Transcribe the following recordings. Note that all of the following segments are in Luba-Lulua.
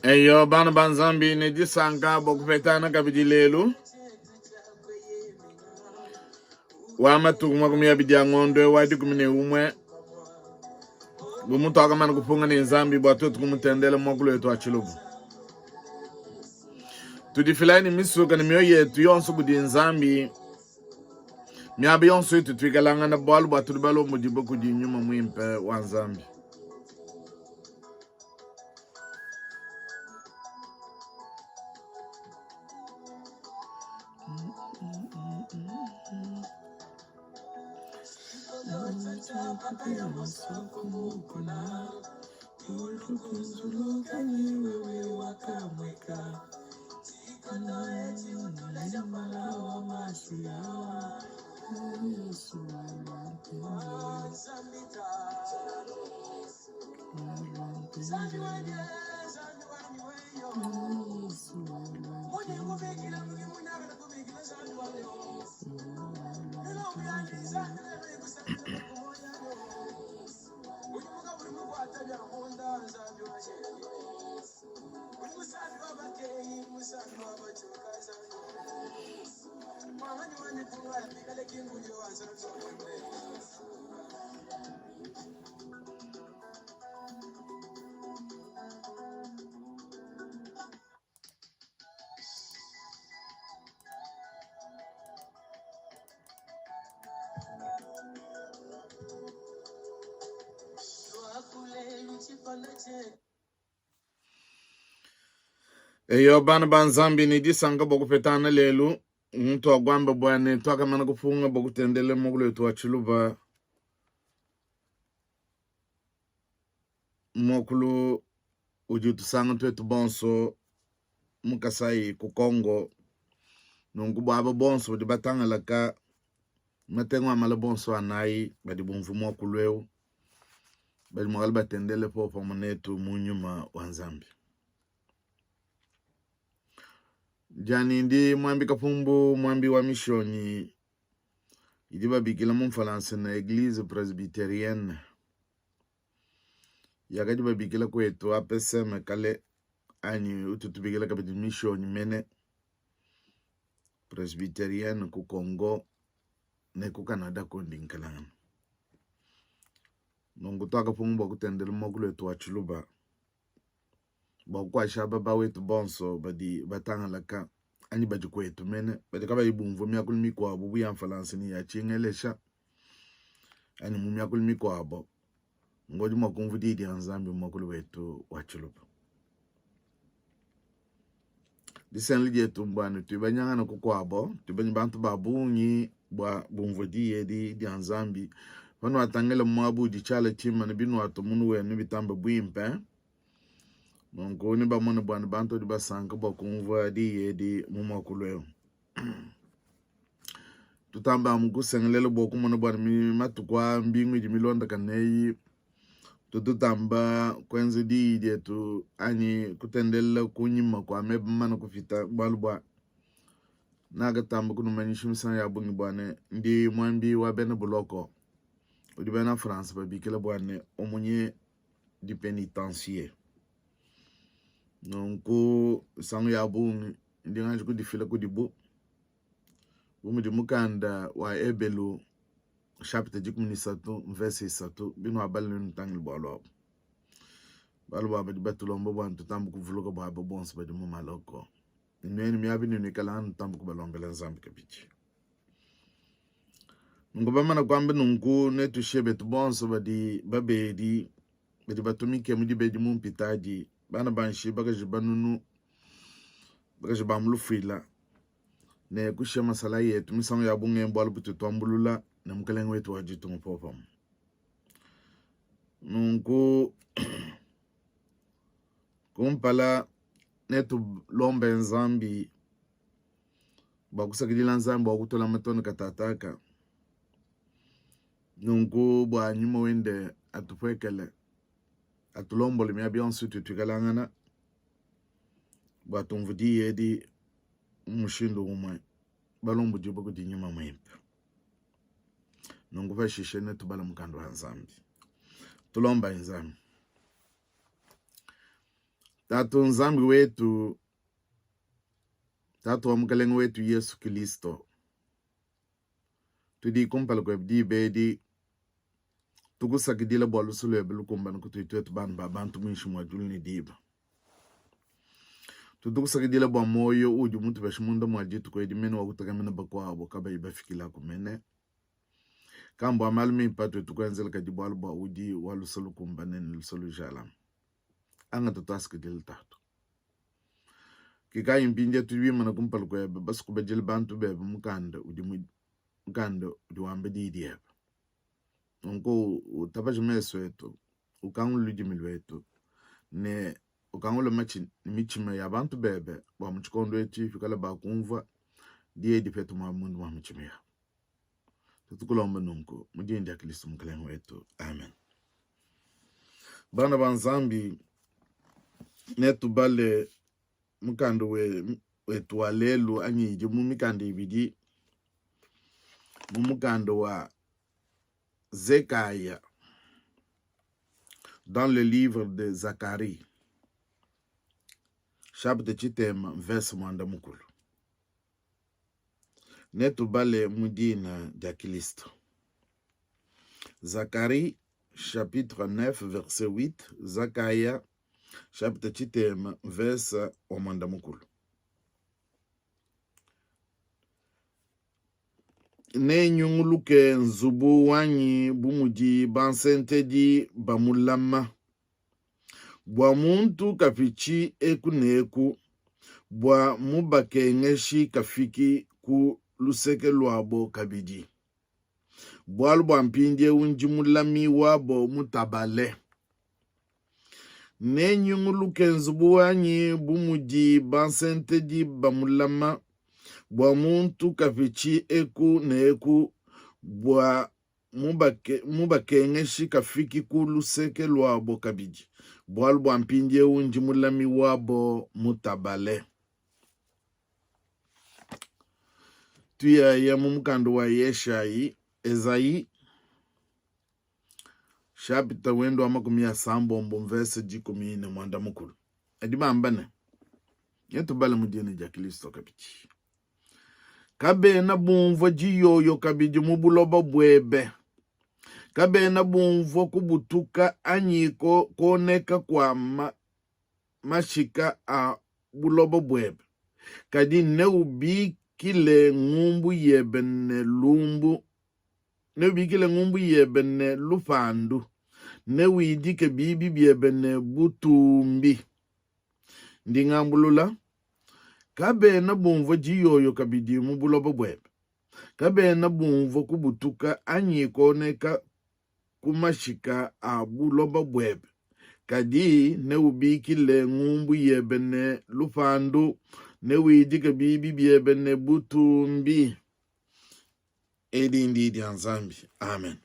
Eyo, bana ba Nzambi, ne disanka bua kupetana kabidi lelu wa matuku 20 a ngondo wa 11 bu mutuakamana kupunga ne Nzambi bua tuetu kumutendela muakulu wetu wa tshilubu. Tudifilayi ne misuka ne mioyo yetu yonso kudi Nzambi miaba yonso itu tuikalangana, bualu bua tudi balombodibue kudi Nyuma Muimpe wa Nzambi. Eyo, bana ba Nzambi, ne disanka bua kupetana lelu. Muntu wakuamba bua ne tuakamana kupunga bua kutendela muakulu wetu wa tshiluba, muakulu udi utusanga tuetu bonso mu Kasai ku Congo. Nunku bua aba bonso badi batangalaka matengu a mala bonso anayi badi bumvua muakulu eu badi mua batendele popamue netu mu nyuma wa Nzambi. Diani ndi muambi Kapumbu, muambi wa mishonyi idi babikila mu Mfalansa ne Eglise Presbyterienne yakadi babikila kuetu APSM kale anyi utu tubikila kabidi mishonyi mene Presbyterienne ku Congo ne ku Canada kundi nkalangana. Nunku tuakapunga bua kutendela muakulu wetu wa Tshiluba bua kukuatshisha aba bawetu bonso badi batangalaka anyi badi kuetu mene badi kabayi bumvua miakulu mikuabu bu ya Mfalansa ne ya Tshingelesha anyi mu miakulu mikuabu ngodi mua kumvua diyi dia Nzambi mu muakulu wetu wa Tshiluba. Disenga dietu mbua ne tuibanyangana kukuabo, tuibanye bantu ba bungi bua bumvue diyi edi dia Nzambi. Panuatangila muaba udi tshiala tshimane binuatua munu wenu bitambe buimpe, nunku nebamone bua ne bantu badi basanka bua kumvua diyi edi mu muakulu eu. Tutamba amu kusengelela bua kumona bua ne matuku a mbingu idi milondakane eyi tututamba kuenza diyi dietu anyi kutendelela kunyima kua meba mamane kupita, bualu bua nakatamba kunumanyisha misangu ya bungi bua ne ndi muambi wa bena buloko udi bena France babikila bua ne aumônier du penitencier. Nunku misangu ya bungi ndi nganji kudifila kudibu bu mudi mukanda wa Ebelu chapitre 13 mvese 3 binuabala nenutangile bualu abu. Bualu bua badi batulomba bua tutambe kuvuluka bua aba bonso badi mu maloko. Nuenu miabi nenuikala anu nutambe kubalombela Nzambi kabidi. Nunku bamana kuamba nunku netushiye betu bonso badi babedi badi batumike mu dibedi mu mpitadi, bana ba nshi, bakaji banunu, bakaji ba mu lufuila ne kushiya masalayi etu misangu ya bungi bualu butu tuambulula ne mukalenge wetu wa ditunga popamue. Nunku kumpala netulombe Nzambi bua kusakidila Nzambi bua kutulama too ne katataka. Nunku bua nyuma wende atupuekele, atulombole miaba yonso itudi tuikalangana bua tumvue diyi edi mu mushindu umue, balombodibue kudi nyuma muimpe. Nunku pashishe netubale mukanda wa Nzambi. Tulombayi Nzambi. Tatu Nzambi wetu, Tatu wa Mukelenge wetu Yesu Kilisto, tudi kumpala kuebe diba edi tukusakidila bua luse luebe lukumbane kutudi tuetu bana ba bantu muinshi mua diulu ne diba. Tudi tukusakidila bua muoyo uudi mutupeshe munda mua dituku edi mene wa kutekemena bakuabo kabayi bafikilaku mene. Kambua malu mimpe atudi tukuenzela kadi bualu bua udi wa luse lukumbane ne luse lujalame. Angata tuasakidila Tatu. Ke kayi mpindieu tudi bimane kumpala kuebe basue kubadila bantu bebe mukanda udi mukanda udi wamba diyi diebe. Nunku utapaje mesu etu, ukangule ludimi luetu ne ukangule matshi ne mitshima ya bantu bebe bua mu tshikondo etshi pikala bakumvua diyi edi petu mua munda mua mitshima yabu. Tutukulomba nunku mu dina dia Kristo Mukalenge wetu. Amen. Bana ba Nzambi, netubale mukanda wetu wa lelu anyi idi mu mikanda ibidi mu mukanda wa Zekaya dans le livre de Zacharie chapitre tshitema verse muanda mukulu. Netubale mu dina dia Kilisto. Zacharie chapitre 9 verset 8 Zakaya chapitre tshitema verse wa muanda mukulu. Nenyunguluke nzubu wanyi bu mudi bansentedi bamulama, bua muntu kapitshi eku ne eku, bua mubakengeshi kafiki ku luseke luabo kabidi. Bualu bua mpindieu ndi mulami wabo mutabale. Nenyunguluke nzubu wanyi bu mudi bansentedi bamulama, bua muntu kapitshi eku ne eku, bua mubakengeshi kafiki ku luseke luabo kabidi, bualu bua mpindieu ndi mulami wabo mutabale. Tuyaya mu mukanda wa Yeshayi, Esaïe, chapitre wende wa makumi asambombo mvese dikumi ne muanda mukulu adi bamba ne, netubale mu dina dia Kristo kabidi. Kabena bumvua diyoyo kabidi mu buloba buebe, kabena bumvua kubutuka anyi kuoneka kua ma, mashika a buloba buebe, kadi neubikile ngumbu yebe ne lumbu, neubikile ngumbu yebe ne lupandu, newidike bibi biebe ne butumbi. Ndi ngambulula, kabena bumvua diyoyo kabidi mu buloba buebe, kabena bumvua kubutuka anyi kuoneka ku mashika a buloba buebe, kadi neubikile ngumbu yebe ne lupandu, newidike bibi biebe ne butumbi. Edi ndi dia Nzambi. Amen.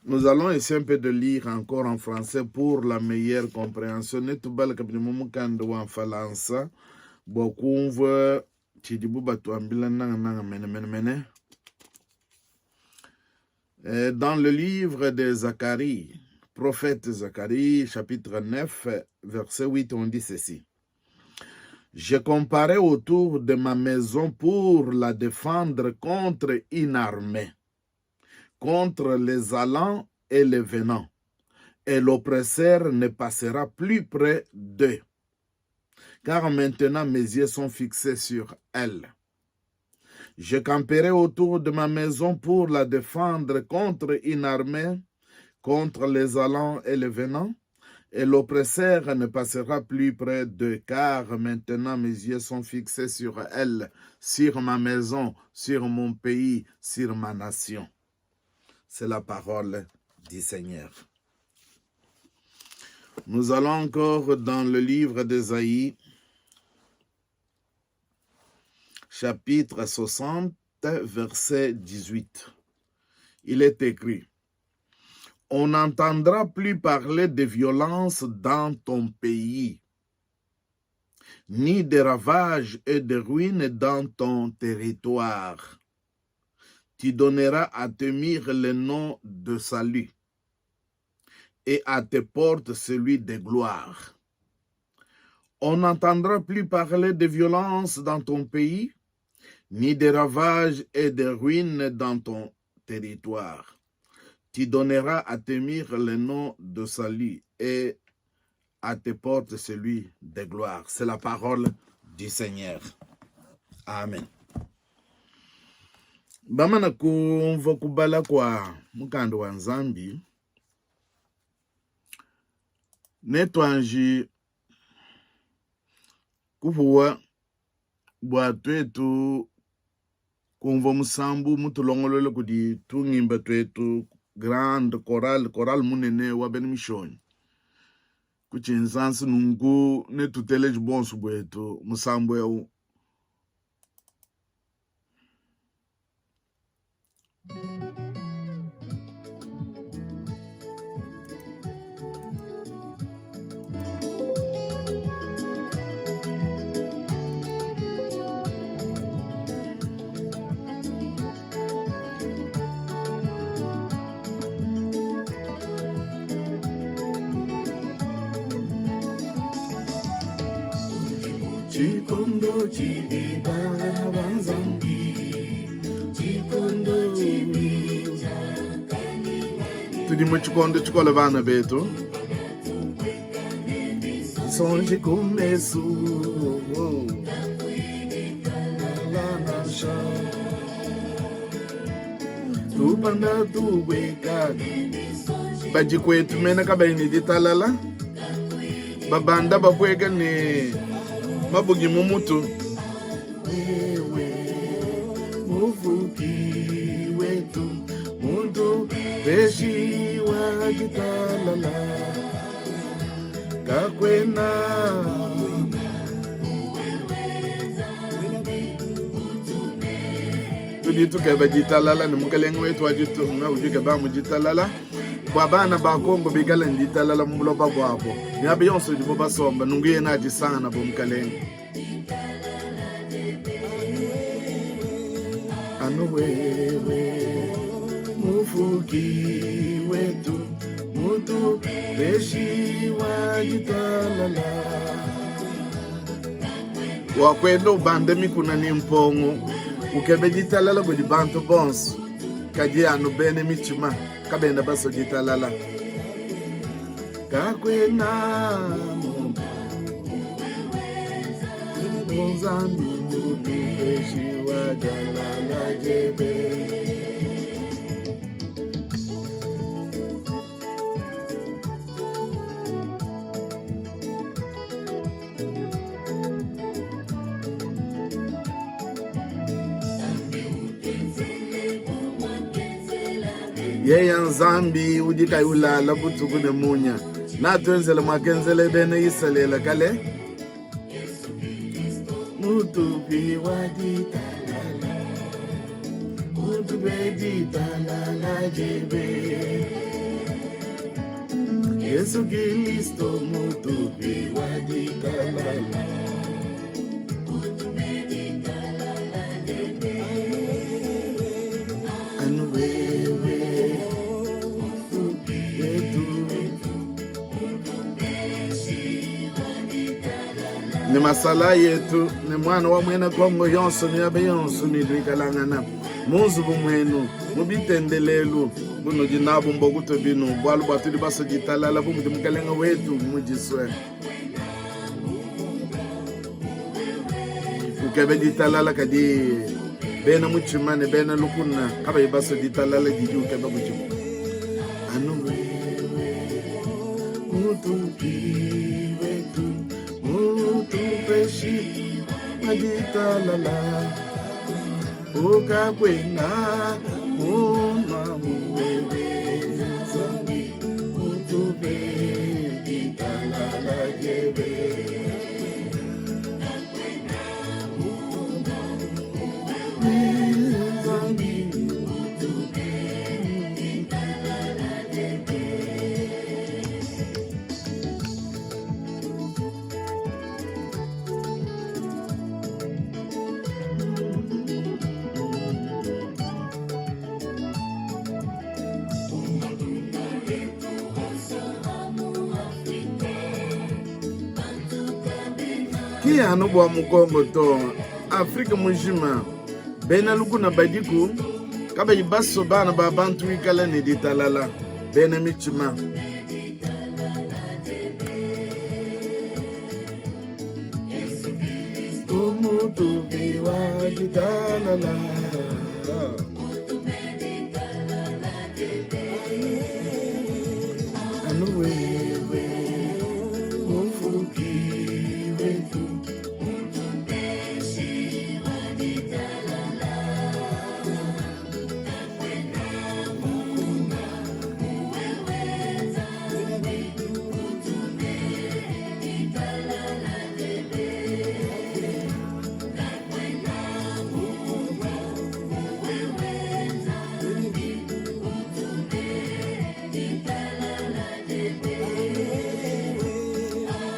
Nous allons essayer un peu de lire encore en français pour la meilleure compréhension. Netubale kabidi mu mukanda wa Mfalansa bua kumvua tshidibu batuambila nangananga mene mene. Dans le livre de Zacharie, prophète Zacharie, chapitre 9, verset 8, on dit ceci. Je comparais autour de ma maison pour la défendre contre une armée, contre les allants et les venants, et l'oppresseur ne passera plus près d'eux. Car maintenant mes yeux sont fixés sur elle. Je camperai autour de ma maison pour la défendre contre une armée, contre les allants et les venants, et l'oppresseur ne passera plus près d'eux, car maintenant mes yeux sont fixés sur elle, sur ma maison, sur mon pays, sur ma nation. C'est la parole du Seigneur. Nous allons encore dans le livre d'Ésaïe, chapitre 60, verset 18. Il est écrit, On n'entendra plus parler de violence dans ton pays, ni de ravages et de ruines dans ton territoire. Tu donneras à Temir le nom de salut. et à tes portes celui de gloire. On n'entendra plus parler de violence dans ton pays, ni de ravages et de ruines dans ton territoire. Tu donneras à tes murs le nom de salut et à tes portes celui de gloire. C'est la parole du Seigneur. Amen. Bamana kumvua kubala kua mukanda wa Nzambi, netuanji kupuwa bua tuetu kumvua musambu mutulongolola kudi tungimba tuetu grande chorale, chorale munene wa bena mishonyi ku Tshinsansa. Nunku netuteleje buonso buetu musambu eu. Tshikondo tshibi bana ba Nzambi, tshikondo tshibi tudi mu tshikondo tshikole bana betu. Sonji ku mesu nansha tupanda tubweka badi kwetu mena kabayi ne ditalala babanda bapueka ne mabuki mu mutu wewe mufuki wetu muntu peshi wa ditalala kakwena tudi tukeba ditalala ne mukalenge wetu wa ditunga udi ukeba mu ditalala bua bana ba Kongo bikale ne ditalala mu buloba buabo miaba yonso idibo basomba nunku yena adisangana bu mukalenge anu wewe mufuki wetu mutu peshi wa ditalala wakwenda ubanda mikuna ne mpongo ukebe ditalala kudi bantu bonso kadi anu bena mitshima kabena basua ditalala kakuena muntu Nzambi mutupeshi wa dialala diebe Yeya Nzambi udi kayi ulala butuku ne munya, natuenzele muakenzele bena Isalele kale. Mutupi wa ditalala, mutupe ditalala diebe. Yesu Kilisto mutupi wa ditalala. Anu wewe wetu ne masala yetu ne mwana wa muena Kongo yonso miaba yonso ne tuikalangana mu nzubu muenu mu bitendelelu bunudi nabu mbokutue binu bualu bua tudi basue ditalala bu mudi mukalenge wetu mudisue ukebe ditalala kadi bena mutshima ne bena lukuna kabayi basue ditalala didi ukeba kudibu anu wewe mutupi wetu mutupeshi ditalala ukakwena muma muwewe Nzambi mutupe ditalala diebe Nzambi Ki anu bua mu Congo to, Afrike mujima bena lukuna badiku kabayi basue bana ba bantu kuikala ne ditalala, bena mitshima. Umutupi wa ditalala. Anu wewe mufuki wetu.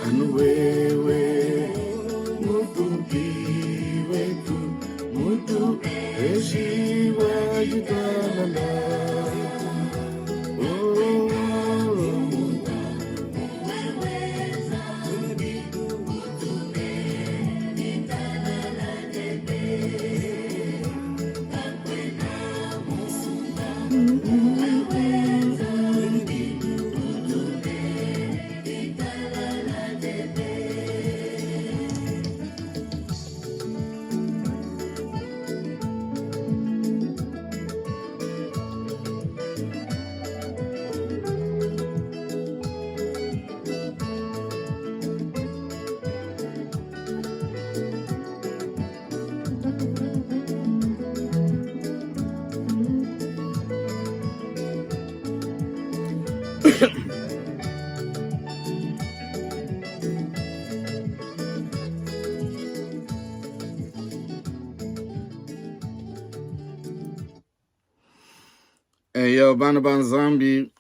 Anu wewe mutupi wetu mutupeshi wa ditalala. Oh, Eyo bana ba Nzambi,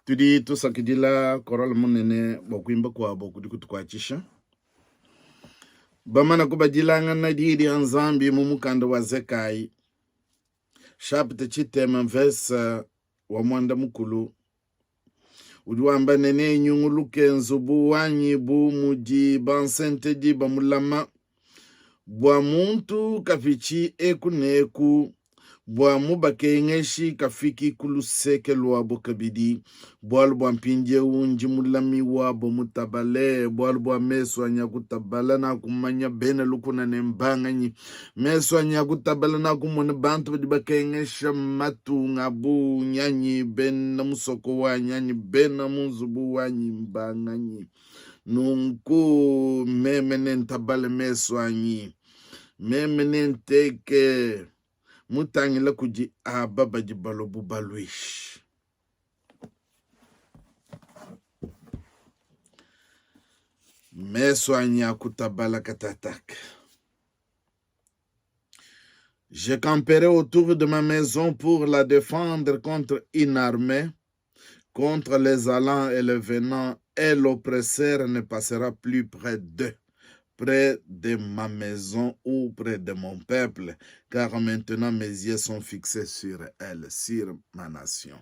tudi tusakidila korale munene bua kuimba kuabo kudi kutukuatshisha. Bamana kubadilangana diyi dia Nzambi mu mukanda wa Zekayi, chapitre tshitema mvese wa muanda mukulu udi wamba ne, Nenyunguluke nzubu wanyi bu mudi bansentedi bamulama, bua muntu kapitshi eku ne eku, bua mubakengeshi kafiki ku luseke luabo kabidi, bualu bua mpindieu ndi mulami wabo mutabale, bualu bua mesu anyi akutabala, nakumanya bena lukuna ne mbanganyi, mesu anyi akutabala, nakumona bantu badi bakengesha matunga a bungi anyi bena musoko wanyi anyi bena mu nzubu wanyi mbanganyi. Nunku meme nentabale mesu anyi, meme nenteke mutangila kudi aba badi balua bu baluishi. Mesu anyi akutabala katataka. Je camperai autour de ma maison pour la défendre contre une armée, contre les allants et les venants, et l'oppresseur ne passera plus près d'eux, près de ma maison ou près de mon peuple, car maintenant mes yeux sont fixés sur elle, sur ma nation,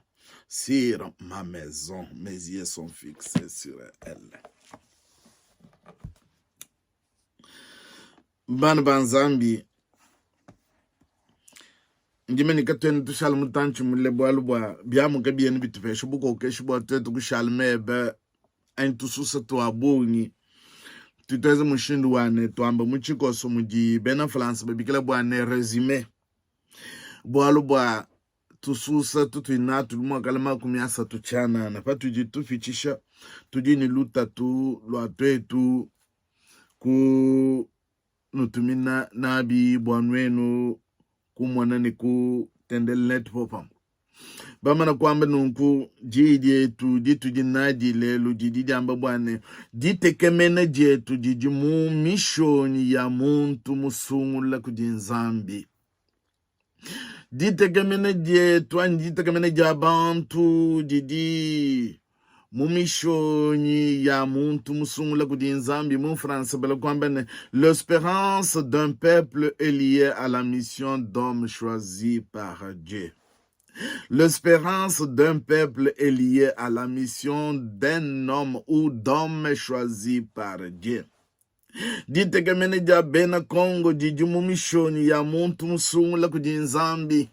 sur ma maison, mes yeux sont fixés sur elle. Bana ba Nzambi, ndi mene katuena tushala mutantshi mule bualu bua biamu kabiena bitupesha bukokeshi bua tuetu kushala meba anyi tususa tua bungi. Tutuenze mushindu wa ne tuamba mu tshikoso mudi bena Fransa babikila bua ne resume, bualu bua tususa tutudi natu mua kala 30 tshianana patudi tupitshisha tudi ne lutatu lua tuetu kunutumina nabi bua nuenu kumona ne kutendelela netu popamue. Bamana kuamba nunku, diyi dietu ditudi nadi lelu didi diamba bua ne, ditekemena dietu didi mu mishonyi ya muntu musungula kudi Nzambi. Ditekemena dietu anyi ditekemena dia bantu didi mu mishonyi ya muntu musungula kudi Nzambi. Mu français bala kuamba ne, l'esperance d'un peuple est liée à la mission d'homme choisi par Dieu. L'esperance d'un peuple est liée à la mission d'un homme ou d'homme choisi par Dieu. Ditekemena dia bena Kongo didi mu mishonyi ya muntu musungula kudi Nzambi.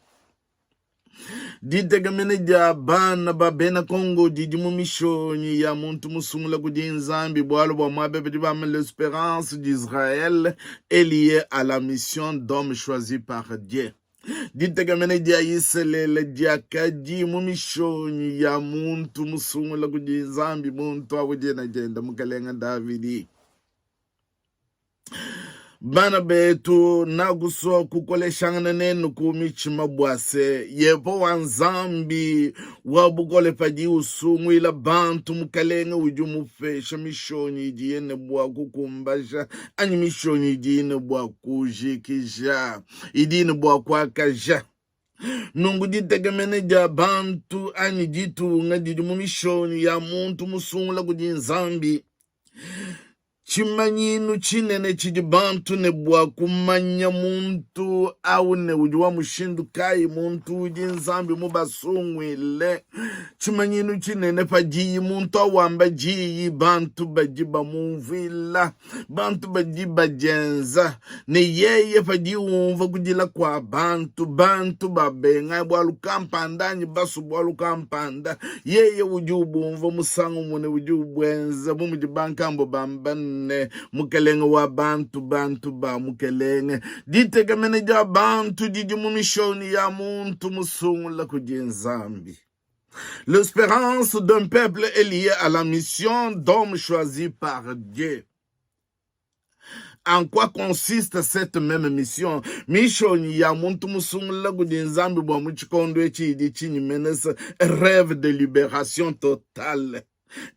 Ditekemena dia bana ba bena Kongo didi mu mishonyi ya muntu musungula kudi Nzambi, bualu bua muaba badi bamba l'esperance d'Israël est liée à la mission d'homme choisi par Dieu. Ditekemena dia Isalele diakadi mu mishonyi ya muntu musungula kudi Nzambi, muntu au dina diende Mukelenge Davidi. Bana betu, nakusua kukoleshangana nenu ku mitshima bua se, Yehowa Nzambi wa bukole padi usunguila bantu mukalenge udi umupesha mishonyi idiye ne bua kukumbaja anyi mishonyi idiye ne bua kujikija, idiye ne bua kuakaja. Nunku ditekemena dia bantu anyi ditunga didi mu mishonyi ya muntu musungula kudi Nzambi. Tshimanyinu tshinene tshidi bantu ne bua kumanya muntu au ne udi wa mushindu kayi, muntu udi Nzambi mubasunguile. Tshimanyinu tshinene padiyi muntu au wamba diyi, bantu badi bamumvuila, bantu badi badienza ne yeye padiye umvua kudila kua bantu, bantu babenga bualu kampanda anyi basue bualu kampanda, yeye udi ubumvua musangu umue ne udi ubuenza, bu mudi bankambua bamba ne, Mukelenge wa bantu, bantu ba Mukelenge. Ditekemena dia bantu didi mu mishonyi ya muntu musungula kudi Nzambi. L'espérance d'un peuple est liée à la mission d'homme choisi par Dieu. En quoi consiste cette même mission? Mishonyi ya muntu musungula kudi Nzambi bua mu tshikondo etshi idi tshinyi mene? Ce rêve de libération totale.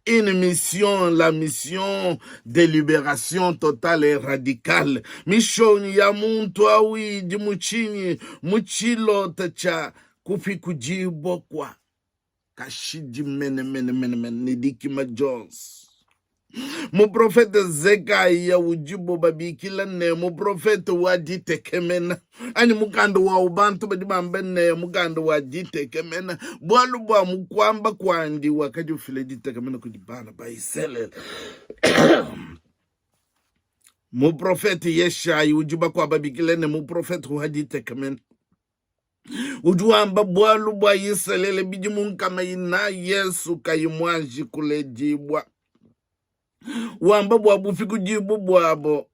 Une mission, la mission de libération totale et radicale. Mishonyi ya muntu au idi mu tshinyi? Mu tshilota tshia kupikudibua kua kashidi mene mene mene mene ne dikima dionso. Muprofete Zekaya udibo babikila ne muprofete wa ditekemena anyi mukanda wa bantu badi bamba ne mukanda wa ditekemena, bualu bua mu kuamba kuandi wakadi ufila ditekemena kudi bana ba Isalele. Muprofete Yeshayi udi bakuabo babikila ne muprofete wa ditekemena udi wamba bualu bua Isalele bidimu 400 Yesu kayi muanji kuledibua, wamba bua bupikudibua buabo,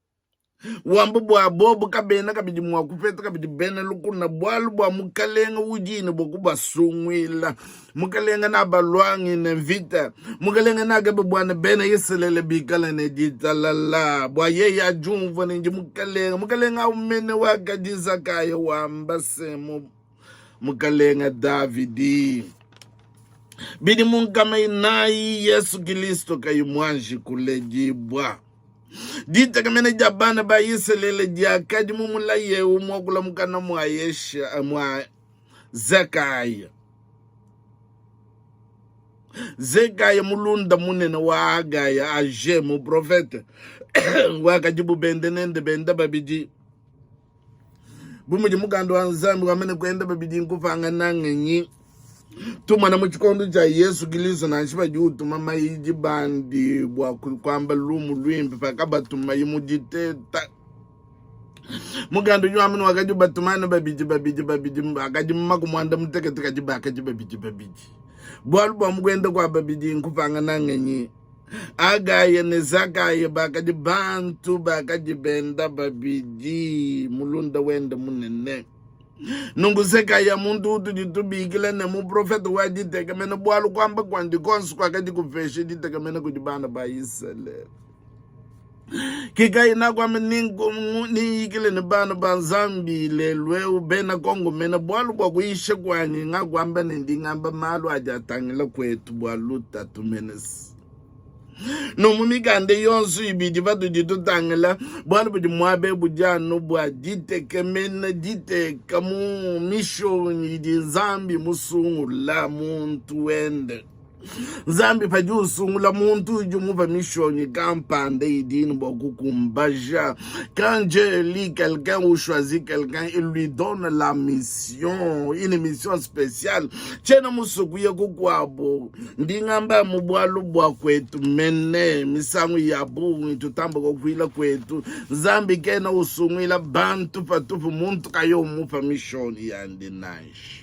wamba bua bobo kabena kabidi mua kupeta kabidi bena lukuna, bualu bua Mukalenge udi ne bua kubasunguila. Mukalenge nabaluangine mvita, Mukalenge nakebe bua ne bena Isalele bikale ne ditalala, bua yeye adiumvua ne ndi Mukalenge. Mukalenge au mene wakadi Zakaya wamba se mu Mukalenge Davidi. Bidimu 400 Yesu Kilisto kayi muanji kuledibua. Ditekemena dia bana ba Isalele diakadi mu mulayi eu muakula mukana mua Yesha mua Zekaya. Zekaya mulunda munene wa Hagaya, Age muprofete wakadibu bende nende benda babidi bu mudi mukanda wa Nzambi wamba ne kuenda babidi nkupangana ngenyi. Tumona mu tshikondo tshia Yesu Kilisto nansha badi utuma mayidi bandi bua kuamba lumu luimpe pakabatumayi mu diteta Mukanda udi wamba ne wakadi ubatumana babidi babidi babidi, bakadi makumi muanda mutekete, kadi bakadi babidi babidi. Bualu bua mu kuenda kua babidi nkupangana ngenyi. Agaya ne Zakaya bakadi bantu bakadi benda babidi, mulunda wende munene. Nunku Zekaya muntu utudi tubikila ne muprofete wa ditekemena, bualu kuamba kuandi konso kuakadi kupesha ditekemena kudi bana ba Isalele. Kikayi nakuamba niyikile ne bana ba Nzambi lelu eu bena Kongo mena bualu bua kuyisha kuanyi ngakuamba ne ndi ngamba malu adi atangila kuetu bua lutatu menesi. No mu mikanda yonso ibidi patudi tutangila bualu budi muaba budi anu bua ditekemena diteka mu mishonyi idi Nzambi musungula muntu wende. Nzambi padi usungula muntu udi umupa mishonyi kampanda idi ne bua kukumbaja. Quand Dieu élit quelqu'un ou choisit quelqu'un, il lui donne la mission, une mission spéciale. Tshiena musue kuya kukuabu, ndi ngamba mu bualu bua kuetu mene. Misangu ya bungi tutamba kukuila kuetu. Nzambi kena usunguila bantu patupu, muntu kayi umupa mishonyi yandi nansha.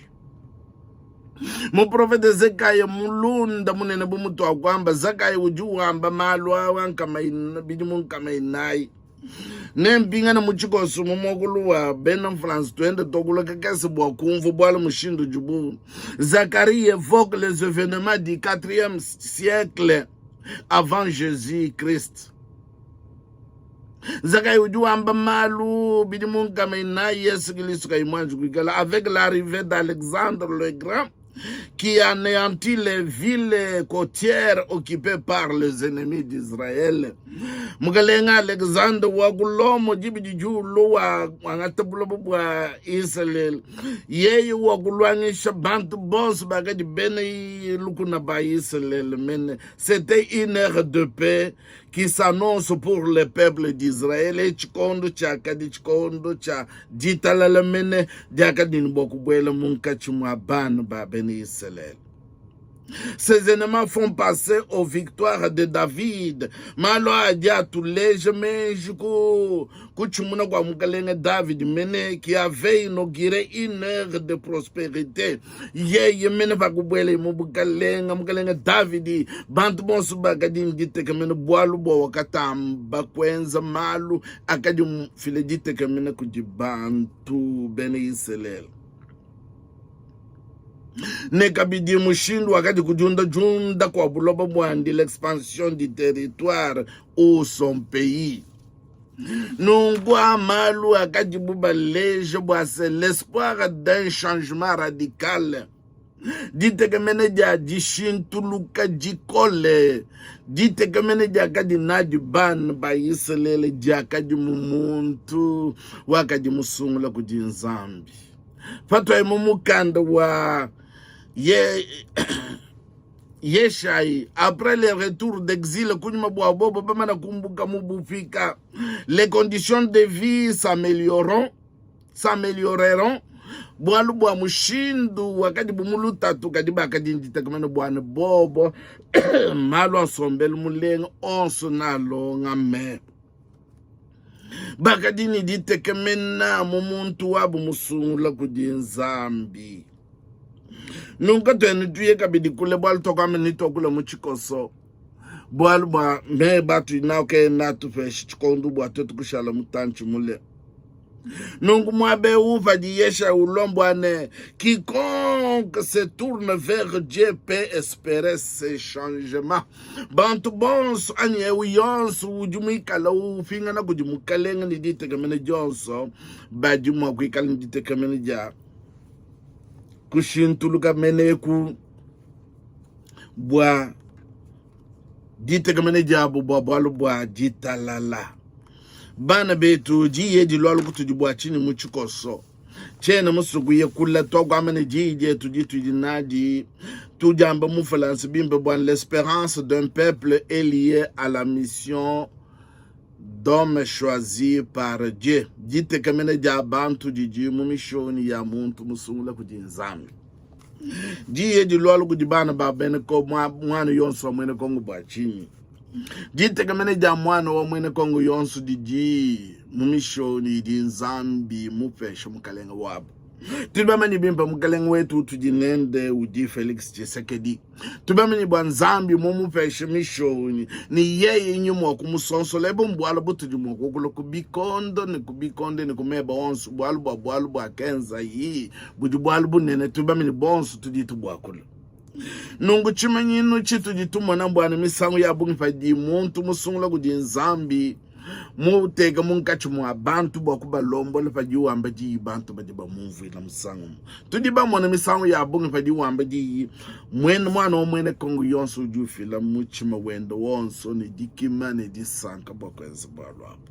Muprofete Zekaya mulunda munene bu mutuakuamba, Zakaya udi wamba malu aa nkama bidimu 400. Nempingane mu tshikoso mu muakulu wa bena France tuende tuakula kakese bua kumvua bualu mushindu udibu. Zacharie évoque les événements du 4e siècle avant Jésus-Christ. Zakayi udi wamba malu bidimu 400 Yesu Kilisto kayi muanji kuikala avec l'arrivée d'Alexandre le Grand qui anéantit les villes côtières occupées par les ennemis d'Israël. Mukalenga Alexandre wa ku Lomo dibidi diulu wa wangata buloba bua Israel, yeye wa kuluangisha bantu bonso bakadi bena lukuna ba Israël mene. C'était une ère de paix qui s'annonce pour le peuple d'Israël. Tshikondo tshiakadi tshikondo tshia ditalala mene diakadi ne bua kubuela munkatshi mua bana ba bena Israël. Ces éléments font passer aux victoires de David. Malu adi atuleja meji ku kutshimuna kua mukalenge David mene qui avait inauguré une ère de prospérité. Yeye mene pakubuela mu bukalenga mukalenge Davidi, bantu bonso bakadi ne ditekemena bualu bua wakatamba kuenza malu akadi mufile ditekemena kudi bantu bena Isalele. Ne kabidi mushindu wakadi kudiundadiunda kua buloba buandi, l'expansion du territoire ou son pays. Nunku a malu akadibu baleja bua se l'espoir d'un changement radical, ditekemena dia dishintuluka dikole, ditekemena diakadi nadi bana ba Isalele diakadi mu muntu wakadi musungula kudi Nzambi. Patuaye mu mukanda wa ye Yeshayi, après le retour d'exil, kunyima bua bobo bamana kumbuka mu bupika, les conditions de vie s'amélioreront, s'amélioreront bualu bua mushindu wakadibu mu lutatu, kadi bakadi nditekemena bua ne bobo malu a nsombelu mulenga onso nalongame. Bakadi ne ditekemena mu muntu wabu musungula kudi Nzambi. Nunku katuena tuye kabidi kule, bualu tuakuamba ne tuakula mu tshikoso, bualu bua meba atudi nawu kena atupesha tshikondo bua tuetu kushala mutantshi mule. Nunku muaba eu padi Yeshaya ulomba ne quiconque se tourne vers Dieu peut espérer ce changement. Bantu bonso anyi eu yonso udi muikala upingana kudi Mukalenge ne ditekemena dionso badi mua kuikala ne ditekemena dia kushintuluka meneku bua ditekemena diabu bua bualu bua ditalala. Bana betu, diyi edi lualu kutudi bua tshinyi mu tshikoso? Tshiena musue kuya kula, tuakuamba ne diyi dietu ditudi nadi tudiamba mu Falanse bimpe bua l'esperance d'un peuple est liée à la mission d'homme choisi par Dieu. Ditekemena dia bantu didi mu mishonyi ya muntu musungula kudi Nzambi. Diyi edi lualu kudi bana ba bena muana yonso wa muena Kongo bua tshinyi? Ditekemena dia muana wa muena Kongo yonso didi mu mishonyi idi Nzambi mupeshe mukalenge wabu. Tudi bamanye bimpe mukalenge wetu utudi nende udi Felix Tshisekedi. Tubamanye bua Nzambi mumupeshe mishonyi ne yeye nyi mua kumusonsola. Ebu mbualu butudi mua kuakula ku bikondo ne ku bikondo ne ku meba onso, bualu bua bualu buakenzayi budi bualu bunene. Tubamanye bonso tudi tubuakula. Nunku tshimanyinu tshitudi tumona mbua ne misangu ya bungi padi muntu musungula kudi Nzambi muteka munkatshi mua bantu bua kubalombola padi wamba diyi bantu badi bamumvuila musangu umue. Tudi bamona misangu ya bungi padi wamba diyi muena muana wa muena Kongo yonso udi ufila mutshima wende wonso ne dikima ne disanka bua kuenza bualu abu.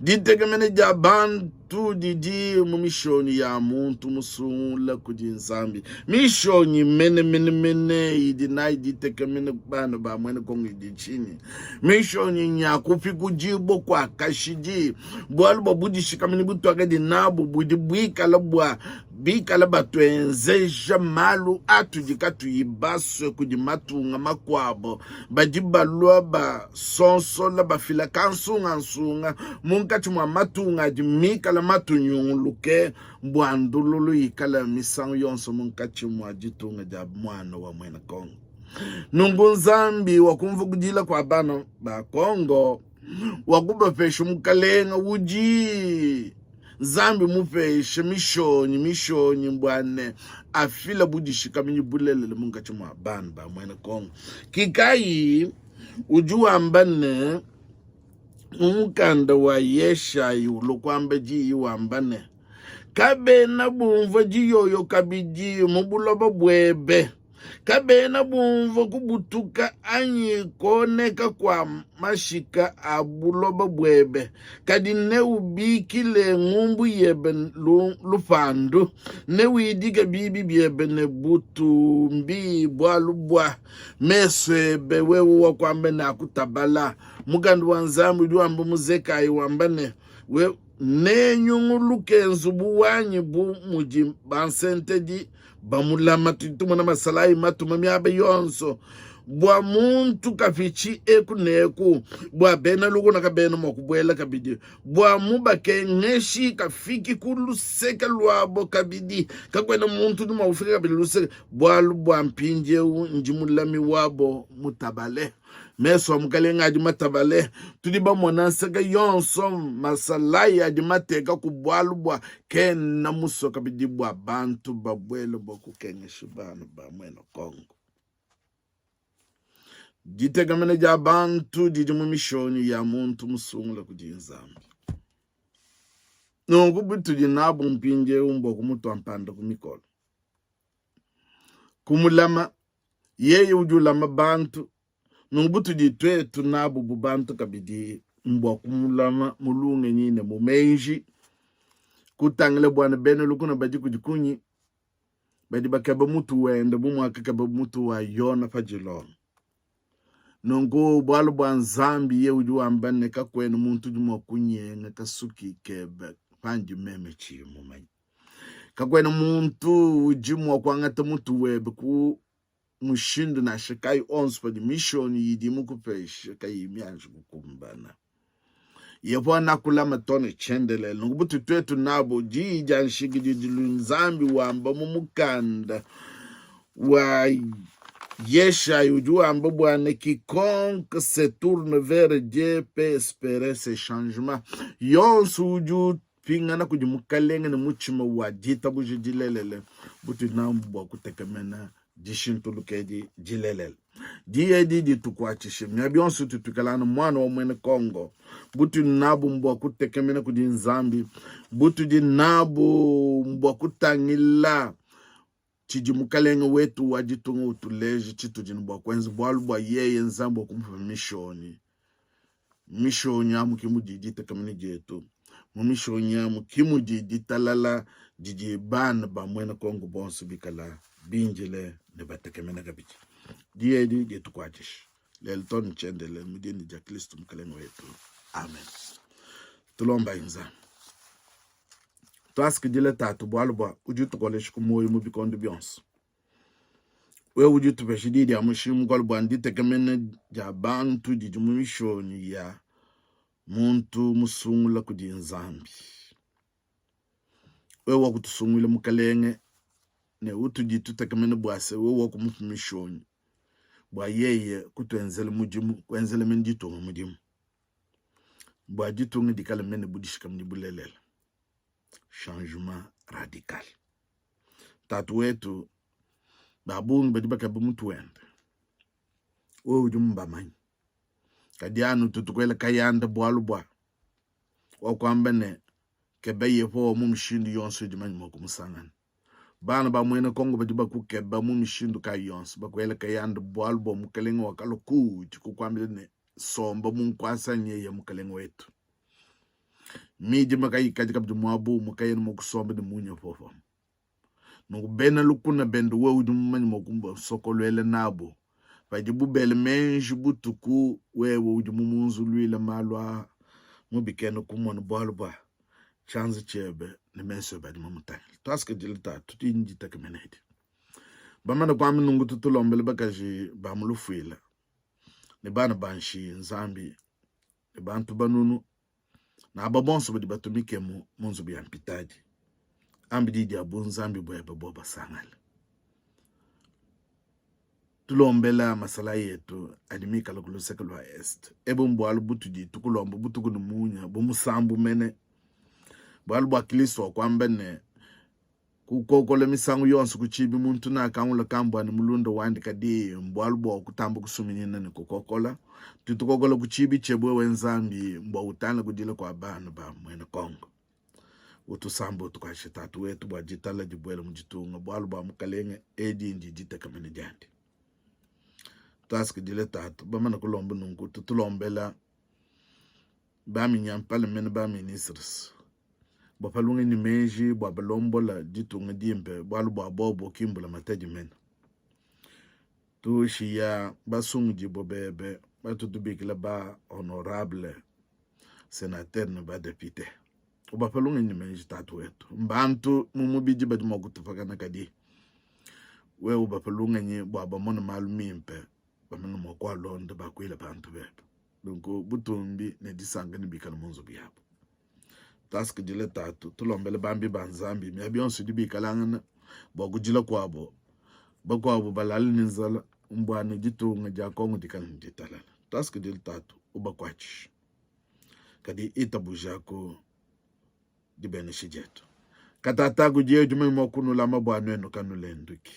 Ditekemena dia bantu didi mu mishonyi ya muntu musungula kudi Nzambi. Mishonyi mene mene mene idi nayi ditekemena bana ba muena Kongo idi tshinyi? Mishonyi nya kupikudibua kua kashidi, bualu bua budishikaminyi butuakadi nabu budi buikala bua bikala batuenzeja malu atudi katuyi basue kudi matunga makuabo, badi balua basonsola bafila kansungansunga munkatshi mua matunga adi mikale matunyunguluke bua ndululu ikala misangu yonso munkatshi mua ditunga dia muana wa muena Kongo. Nunku Nzambi wakumvua kudila kua bana ba Kongo, wakubapesha mukalenga udi Nzambi mupeshe mishonyi mishonyi bua ne afila budishikaminyi bulelela munkatshi mua bana ba muena Kongo. Kikayi udi wamba ne mu mukanda wa Yeshayi ulua kuamba diyi wamba ne, kabena bumvua diyoyo kabidi mu buloba buebe. Kabena bumvua kubutuka anyi kuoneka kua mashika a buloba buebe, kadi neubikile ngumbu yebe lupandu, newidike bibi biebe ne butumbi, bualu bua mesu ebe wewe wakuamba ne akutabala. Mukanda wa Nzambi udi wamba mu Zekayi wamba ne, Nenyunguluke nzubu wanyi bu mudi bansentedi bamulama. Tudi tumona masalayi matuma miaba yonso bua muntu kapitshi eku ne eku, bua bena lukuna kabena mua kubuela kabidi, bua mubakengeshi kafiki ku luseke luabo kabidi. Kakuena muntu udi mua kufika kabidi luseke, bualu bua mpindieu ndi mulami wabo mutabale. Mesu a Mukalenge adi matabale, tudi bamona nseke yonso masalayi adi mateka ku bualu bua kena musue kabidi bua bantu babuele bua kukengesha bana ba muena Kongo. Ditekemena dia bantu didi mu mishonyi ya muntu musungula kudi Nzambi. Nunku butudi nabu mpindieu mbua kumutua mpanda ku mikolo, kumulama Yeye udi ulama bantu, nunku butudi tuetu nabu bu bantu kabidi mbua kumulama mu lungenyi ne mu meji, kutangila bua ne bena lukuna badi kudi kunyi, badi bakeba mutu wende bu muakakeba mutu wa Yona pa dilonga. Nunku bualu bua Nzambi ye udi wamba ne, kakuena muntu udi mua kunyenga kasuki kebe pandi meme tshiyi mumanye. Kakuena muntu udi mua kuangata mutu webe ku mushindu nansha kayi onso padi mishonyi idi mukupesha kayiyi mianji kukumbana. Yehowa nakulama to ne tshiendelele. Nunku butu tuetu nabu diyi dia nshikidilu Nzambi wamba mu mukanda wa Yeshayi udi wamba bua ne quiconque se tourne vers Dieu peut esperer ce changement. Yonso udi Pingana kudi Mukalenge ne mutshima wa ditabuja dilelela butudi nabu bua kutekemena dishintuluka edi dilelela. Diyi edi ditukuatshishe miaba yonso itutuikala anu muana wa muena Kongo. Butudi nabu mbua kutekemena kudi Nzambi. Butudi nabu mbua kutangila tshidi Mukalenge wetu wa ditunga utuleja tshitudi ne bua kuenza, bualu bua yeye Nzambi wakumupa mishonyi. Mishonyi amu ke mudi ditekemena dietu, mu mishonyi amu ke mudi ditalala didi bana ba muena Kongo bonso bikala bindile ne batekemena kabidi. Diyi edi ditukuatshishe lelu too ne tshiendelele mu dina dia Kristo Mukalenge wetu. Amen. Tulombayi Nzambi. Tuasakidila Tatu bualu bua udi utukolesha ku muoyo mu bikondo bionso. Wewe udi utupesha diyi dia mushinga mukole bua ditekemena dia bantu didi mu mishonyi ya muntu musungula kudi Nzambi. Wewe wakutusunguila Mukalenge ne utudi tutekemena bua se wewe wakumupa mishonyi bua yeye kutuenzela mudimu, kuenzela mene ditunga mudimu bua ditunga dikale mene budishikaminyi bulelela. Changement radical. Tatu wetu, ba bungi badi bakeba mutu wende, wewe udi mubamanye, kadi anu tutukuela kayanda bualu bua wakuamba ne keba Yehowa mu mishindu yonso idi manya mua kumusangana. Bana ba muena Kongo badi bakukeba mu mishindu kayi yonso, bakuela kayanda bualu bua mukelenge wakalua kuudi kukuambila ne somba mu nkuasa nyeye mukelenge wetu. Midima kayikadi kabidi muaba umue, kayena mua kusomba ne munya popamue. Nunku bena lukuna bende wewe udi mumanye mua kubasokoluela nabu. Padibu bela meji butuku, wewe udi mumunzuluile malu aa mu bikena kumona, bualu bua tshianza tshiebe ne mesu ebe adi mamutangile. Tuasakidila Tatu, tudi ne ditekemena edi. Bamane kuamba nunku, tutulombele bakaji ba mu lufuila ne bana ba nshiye Nzambi ne bantu banunu ne aba bonso badi batumikemu mu nzubu ya mpitadi. Ambi di dia bunzambi buebe bua basangale. Tulombela masalayi etu adi mikale ku luseke lua est. Ebu mbualu butudi tukulomba butuku ne munya bu musambu mene, bualu bua Kristo wakuamba ne, Kukokola misangu yonso ku tshibi muntu nakangula kambua ne mulunda wandi, kadi mbualu bua kutamba kusuminyina ne kukokola. Tudi tukokola ku tshibi tshiebe wewe Nzambi, mbua utangile kudila kua bana ba muena Kongo. Utusambe, utukuatshishe Tatu wetu, bua ditala dibuele mu ditunga, bualu bua Mukalenge edi ndi ditekemena diandi. Tuasakidile Tatu, bamana kulomba nunku tutulombela baminyampala mene ba ministres bua pa lungenyi ne meji bua balombola ditunga dimpe, bualu bua bobo ki mbulamatadi mene. Tushiya basungudibue bebe batu tubikila ba honorable senateur ne ba depute, ubapa lungenyi ne meji. Tatu wetu, mbantu mu mubidi badi mua kutupakana, kadi wewe ubapa lungenyi bua bamone malu mimpe, bamone mua kualonda, bakuile bantu bebe. Nunku butumbi ne disanka nebikale mu nzubu yabu. Tuasakidile Tatu, tulombele bambi ba Nzambi miaba yonso idi bikalangana bua kudila kuabo, bakuabo balale ne nzala, mbua ne ditunga dia Kongo dikale ne ditalala. Tuasakidile Tatu, ubakuatshishe. Kadi itabujaku dibenesha dietu. Katata kudi udi mua kunulama bua nuenu kanulenduki,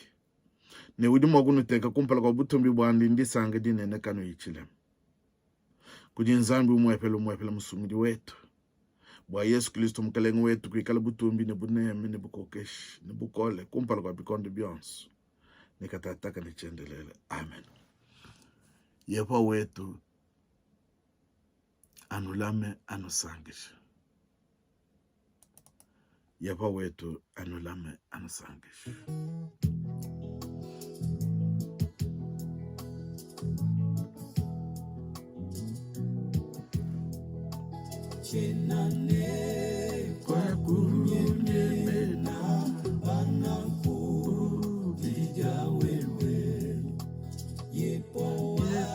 ne udi mua kunuteka kumpala kua butumbi buandi ndisanka dinene kanuyi tshilema. Kudi Nzambi umuepele umuepele Musungidi wetu, bua Yesu Kristo Mukelenge wetu, kuikala butumbi ne buneme ne bukokeshi ne bukole kumpala kua bikondo bionso ne katataka ne tshiendelele. Amen. Yehowa wetu anulame anusankishe. Yehowa wetu anulame anusankishe. Tshiena ne kua kunyemena panankupidia wewe Yehowa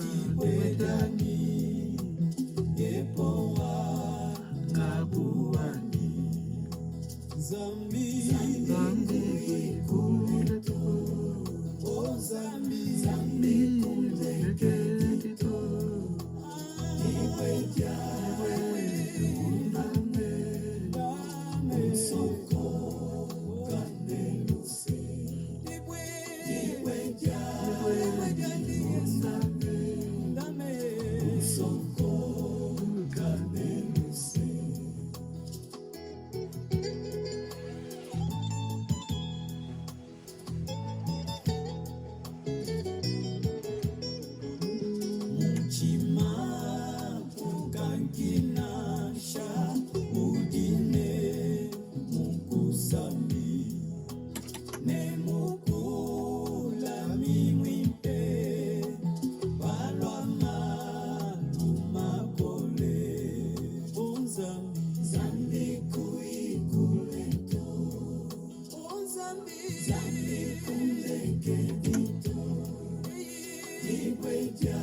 dibue dianyi Yehowa ngabuanyi Nzambi kule to Oh Nzambi Nzambi kulekedi to Dibue dianyi undame Usoko kane luse Dibue dianyi undame Usoko kane luse Mutshima kukankinasha udi ne mukusambi ne mukulami muimpe palua malu makole. O Nzambi, Nzambi kuyi kule to. O Nzambi, Nzambi kulekedi to. Dibue dia.